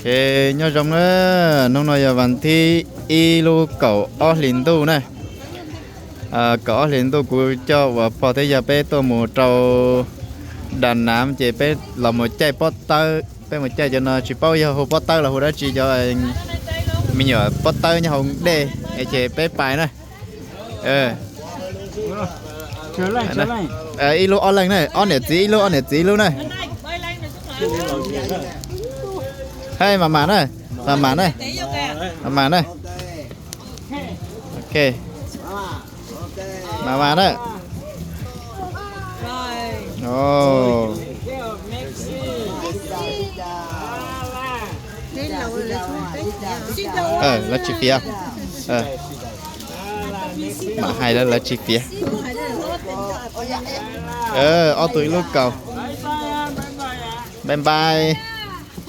Ces nyob zoo na, hnub no yog vas thib ib lub kaum ob hlis ntuj na. Kaum ob hlis ntuj kuv coj uas pog thiab yawg peb tuaj mus rau Đà Nẵng ces peb los mus caij pob tawb, peb mus caij cov no tsis paub yog hu pob tawb los hu dab tsi, cov me nyuam pob tawb nyob hauv dej, ces peb pais na. Ib lub ob leeg na, ob niam txiv ib lub, ob niam txiv ib lub na. Hej, mas mas na, mas mas na, mas mas na. Ok, mas mas na. Lawv tsis fiav. Mam hais lawv, lawv tsis fiav. Ob tug ib lub kaus. Bye bye.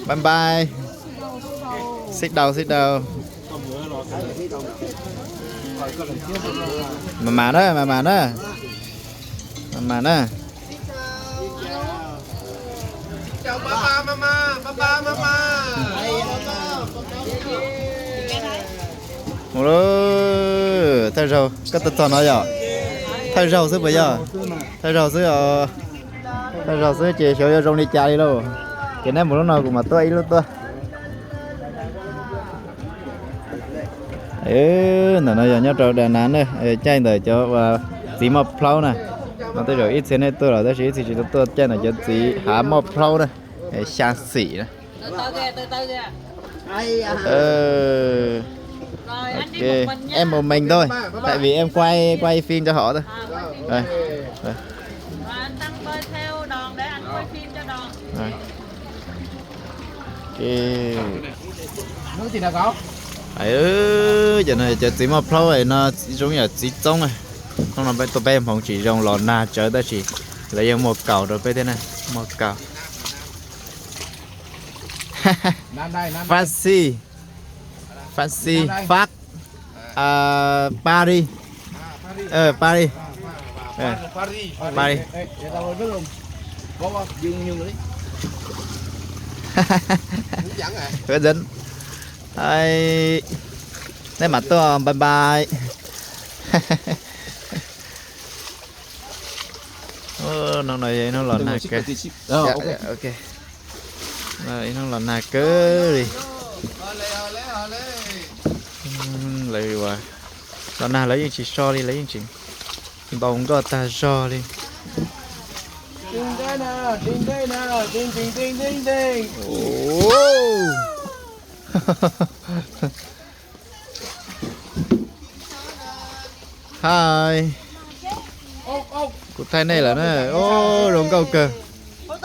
Bye bye. Xib đau, xib đau. Mas mas na, mas mas na. Mas mas na. Mus lauj, thawj zaug koj tuaj txog no yom? Thawj zaug xwb puas yog? Thawj zaug xwb os. Thawj zaug xwb ces xyov yuav zoo li cas li lauj. Ces neb mus lub no kuv mam tuaj ib lub tuaj. Ntawm no yog nyob rau Đà Nẵng na, caij ntawm cov uas txiv moj plaub na. No tej zaum ib txhia nej tuaj lawm tab sis ib txhia tsis tau tuaj, caij ntawm cov txiv hav moj plaub na, xya xim na. Ok, em một mình thôi, tại vì em quay quay phim cho họ thôi. Rồi. Rồi. Cov no cov txiv moj plaub no zoo yam txiv txoob. Hnub no tuaj peb hmoov tsis zoo los nag tsawv tab sis lawv yeej muaj kaus rau peb thiab na, muaj kaus. Pháp Sư, Pháp Sư, Pháp, Paris, Paris, Paris. Hấp dẫn. Neb mam tuaj, bye bye. Hnub no yog ib hnub los nag kawg. Ib hnub los nag kawg li. Lawv los nag lawv yeej tsis so li, lawv yeej tseem ntaus nkoj tag zog li. Hi. Kuv thaij nej lawm na. Zoo nkauj kawg.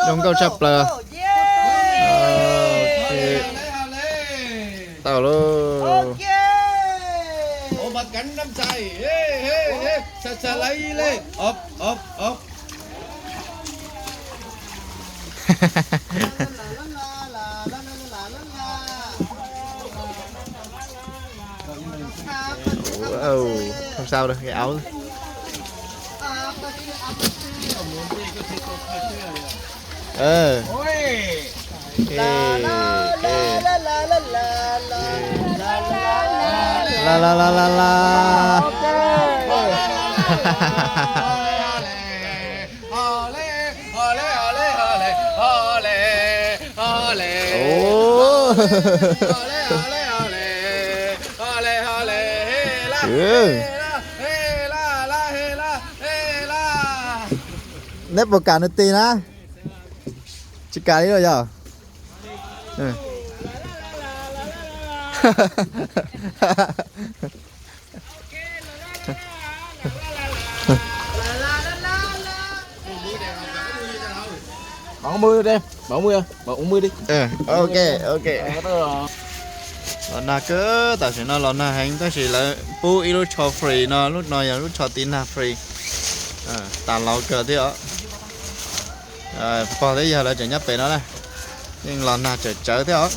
Zoo nkauj tshaj plaws. Tau lauj. Wow, không sao đâu, cái áo. Ờ. Ok, ok. La la la la la. Ôh. Neb puas kam nws tis na? Tsis kam li los yog? Mày uống mưa đi, mày uống mưa đi, mày uống mưa đi. Ờ, ok, ok. Los nag kawg, tam sim no los nag heev tab sis lawv pub ib lub tsho free no, lub no yog lub tsho tiv nag free. Tag laus kawg thiab os. Pog thiab yawg lawv tseem nyob pem no na, yeej los nag tsawm tsawv thiab os.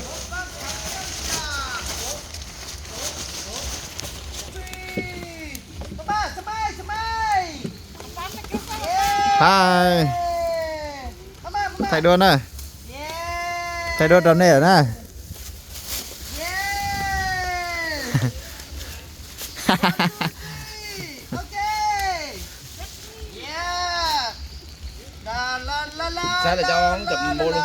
Hi. Thaij duab na. Thaij duab rau nej lawm na. Xav lawm cov cov npau li.